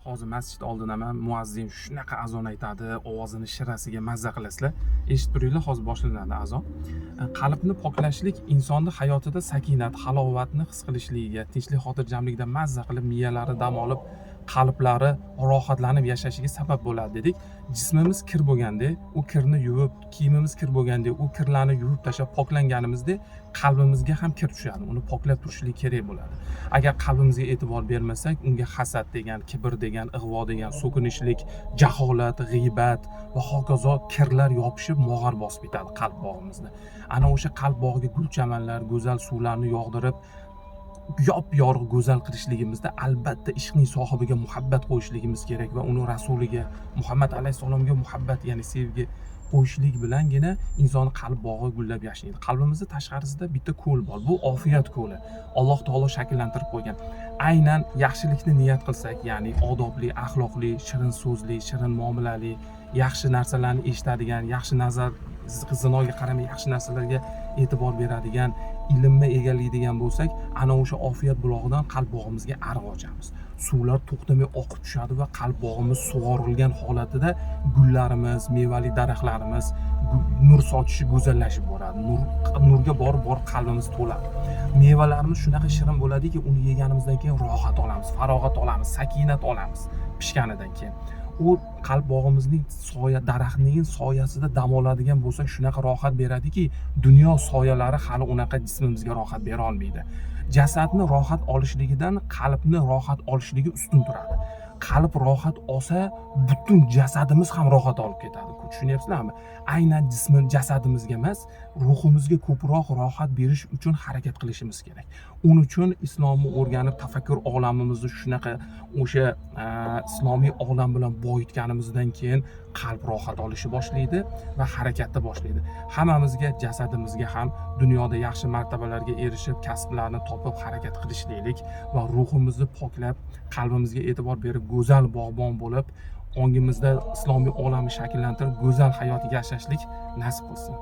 Hozir masjid oldidaman. Muazzin shunaqa azon aytadi, ovozini shirasiga mazza qilasizlar. Eshitib turinglar, hozir boshlanadi azon. Qalbni poklashlik insonni hayotida sakinat, halovatni his qilishligiga, tinchlik, xotirjamlikda mazza qilib, miyalari dam olib, qalblari rohatlanib yashashiga sabab bo'ladi dedik. Jismimiz kir bo'lganda, u kirni yuvib, kiyimimiz kir bo'lganda, u kirlarni yuvib tashlab poklanganimizda qalbimizga ham kir tushadi. Uni poklab turishlik kerak bo'ladi. Agar qalbimizga e'tibor bermasak, unga hasad degan, kibr degan, ig'vo degan, so'kinishlik, jaholat, g'iybat va hokazo kirlar yopishib, mog'ar bosib ketadi qalb bog'imizni. Ana o'sha qalb bog'iga gul chamanlar, go'zal suvlarni yog'dirib, yop yorug' go'zal qilishligimizda albatta ishqning sohibiga muhabbat qo'yishligimiz kerak va uni rasuliga, Muhammad alayhissalomga muhabbat, ya'ni sevgi qo'yishlik bilangina insonni qalb bog'i gullab yashnaydi. Qalbimizni tashqarisida bitta ko'l bor. Bu ofiyat ko'li. Alloh taolo shakllantirib qo'ygan. Aynan yaxshilikni niyat qilsak, ya'ni odobli, axloqli, shirin so'zli, shirin muomalali, yaxshi narsalarni eshitadigan, yaxshi nazar, zinoga qaramay yaxshi narsalarga e'tibor beradigan, ilmni egallaydigan bo'lsak, ana o'sha ofiyat bulog'idan qalb bog'imizga ariq ochamiz. Suvlar to'xtamay oqib tushadi va qalb bog'imiz sug'orilgan holatida gullarimiz, mevali daraxtlarimiz nur sochishi, go'zallashib boradi. Nurga borib borib qalbimiz to'ladi. Mevalarimiz shunaqa shirin bo'ladiki, uni yeganimizdan keyin rohat olamiz, farog'at olamiz, sakinat olamiz pishganidan keyin. U qalb bog'imizning soya daraxtining soyasida dam oladigan bo'lsak, shunaqa rohat beradiki, dunyo soyalari hali unaqa jismimizga rohat bera olmaydi. Jasadni rohat olishligidan qalbni rohat olishligi ustun turadi. Qalb rohat olsa, butun jasadimiz ham rohat olib ketadi. Tushunyapsizlarmi? Aynan jismi, jasadimizga emas, ruhimizga ko'proq rohat berish uchun harakat qilishimiz kerak. Uning uchun islomni o'rganib, tafakkur olamimizni shunaqa o'sha islomiy olam bilan boyitganimizdan keyin qalb rohat olishni boshlaydi va harakatni boshlaydi. Hammamizga, jasadimizga ham dunyoda yaxshi martabalarga erishib, kasblarni topib harakat qilishlik va ruhimizni poklab, qalbimizga e'tibor berib, go'zal bog'bon bo'lib, ongimizda islomiy olamni shakllantirib, go'zal hayot yashashlik nasib qilsin.